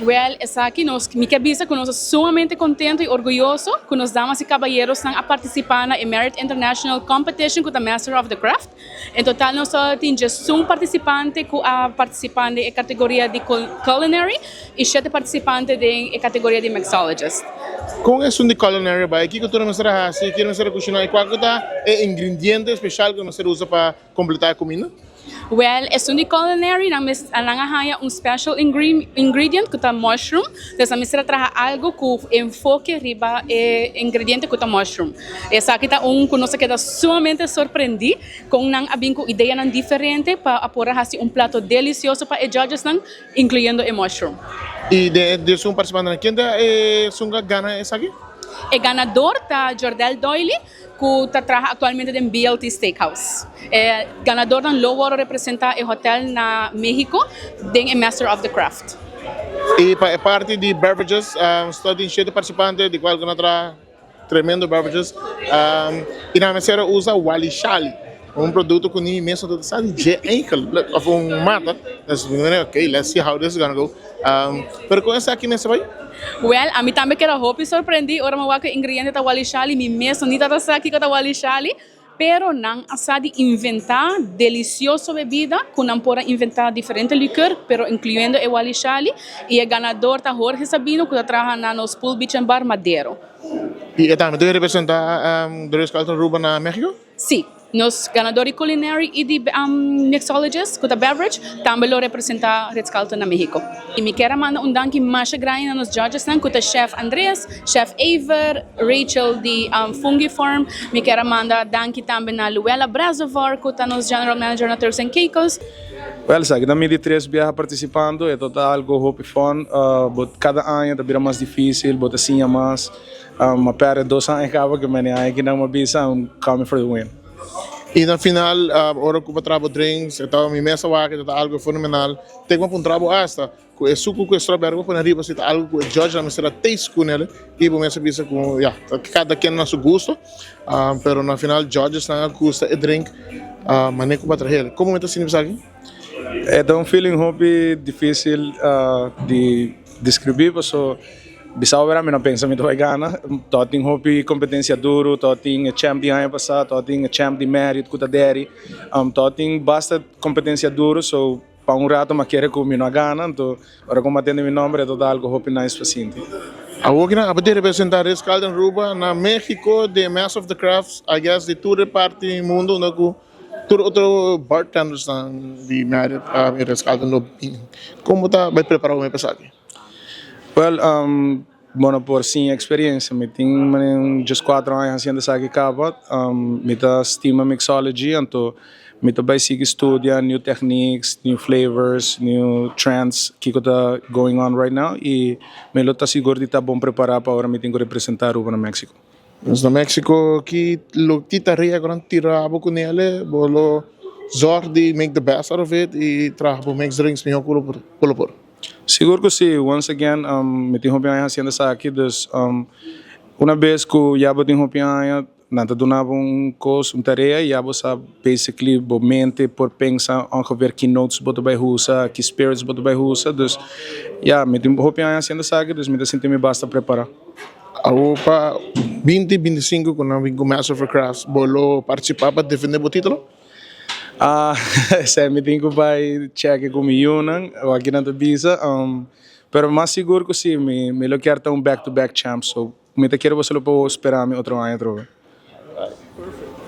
Well, esaki nos, mi kier bisa cu nos ta sumamente contento y orguyoso cu nos damas y caballeros a participa na Marriott International Competition cu ta Master of the Craft. En total nos tin 11 participante cu a participa den categoria di culinary y 7 participante den categoria di mixologist. Con esun di culinary bay? Kico tur mester haci? Kico mester cushina? Y cua ta e ingrediente special cu mester usa pa completa e cuminda? Well, esun di culinary, nan nan a haya un special ingredient cu ta mushroom. Anto, nan mester traha algo cu enfoke riba e ingrediente cu ta mushroom. Esaki ta un cu nos a keda sumamente sorprendi cu nan a bin cu idea nan diferente pa por haci un plato delicioso pa e judges nan, incluyendo e mushroom. Y di esun participante, ken ta esun cu a gana esaki? E ganador ta Jordel Doyle, cu ta traha actualmente den BLT Steakhouse. E ganador nan lo representa e hotel na Mexico, den Master of the Craft. Y pa e parti di beverages, tin 7 participante, di cual cu traha tremendo beverages. Y nan mester usa Wali Shali, un producto cu ni mes no sabi di eigenlijk, of un mata. Okay, let's see how this is gonna go. Pero con esaki mester bay? Well, ami tambe a keda hopi sorprendi, ora m'a wak ingrediente ta Wali Shali, mi mes no tabata sa kico ta Wali Shali, pero nan a sa di inventa delicioso bebida, cu nan por inventa diferente licor, pero incluyendo e Wali Shali, y e ganador ta Jorge Sabino, cu ta traha na nos Pool Beach and Bar Madero. Y tambe ta representa Ritz-Carlton Aruba na Mexico? Si, nos ganador di culinary y di mixologist, cu ta beverage, tambe lo representa Ritz-Carlton na Mexico. Y mi kier manda un danki mas grandi na nos judges, cu ta Chef Andres, Chef Aver, Rachel di Fungi Farm. Mi kier manda danki tambe na Luella Brazovar, cu ta nos general manager na Turks and Caicos. Well, sabi, na mi di tres biaha participando, e ta algo hopi fun, but cada aña ta bira mas dificil, bo ta siña mas, m'a perde 2 aña caba cu mi aki nan m'a bisa, I'm coming for the win. Y na final, ora cu bo a traha drinks, anto mi mes a wak, ta algo fenomenal. Tin un trabou hasta, cu e suco cu strawberry pone ariba, ta algo cu judge a mester taste cu ne, y bo mes a bisa cu, ja, cada ken na su gusto, pero na final judges nan a gusta e drink, mane cu bo a traha. Con bo ta sinti esaki? E ta un feeling hopi dificil di describi, so bisa ora mi no pensa mi bay gana. Tin hopi competencia duro, tin champ di aña pasa, tin champ di Marriott cu ta deri. Tin basta competencia duro, so pa un rato m'a kere cu mi no gana, anto ora cu m'a tende mi nomber, ta algo hopi nice pa sinti. Awor cu nan a representa Ritz-Carlton Aruba na Mexico, the Master of the Crafts, I guess, di tur parti mundo, no, cu tur otro bartenders nan di Marriott Ritz-Carlton. Con ta bay prepara pa esaki? Well, bueno, por sin experiencia, mi tin just 4 aña haciendo esaki caba, mi ta stima mixology, anto mi ta bay sigui studia new techniques, new flavors, new trends cu ta going on right now y mi lo ta sigur di ta bon prepara pa ora mi tin cu representa Aruba na Mexico. Mas na Mexico, ki lo ki tarea cu nan tira bo cu ne, bo lo zorg di make the best out of it y traha bo mix drinks miho cu bo por. Sigur cu si. Once again, mi tin hopi aña haciendo esaki, dus un bes cu ya bo tin hopi aña, nan ta duna un cos, un tarea, y bo sa basically bo mente por pensa ongeveer ki notes bo ta bay usa, ki spirits bo ta bay usa, dus ja, mi tin hopi aña haciendo esaki, dus mi ta sinti mi basta prepara. Awor pa 2025 cu nan bin cu Master of Crafts, bo lo participa pa defende e titulo? Ah, esey mi tin cu bay check cu mi yiunan, aki nan ta bisa, pero mas sigur cu si, mi lo kier ta un back-to-back champ, so mi ta kier bo pa spera mi otro aña trobe. Perfect.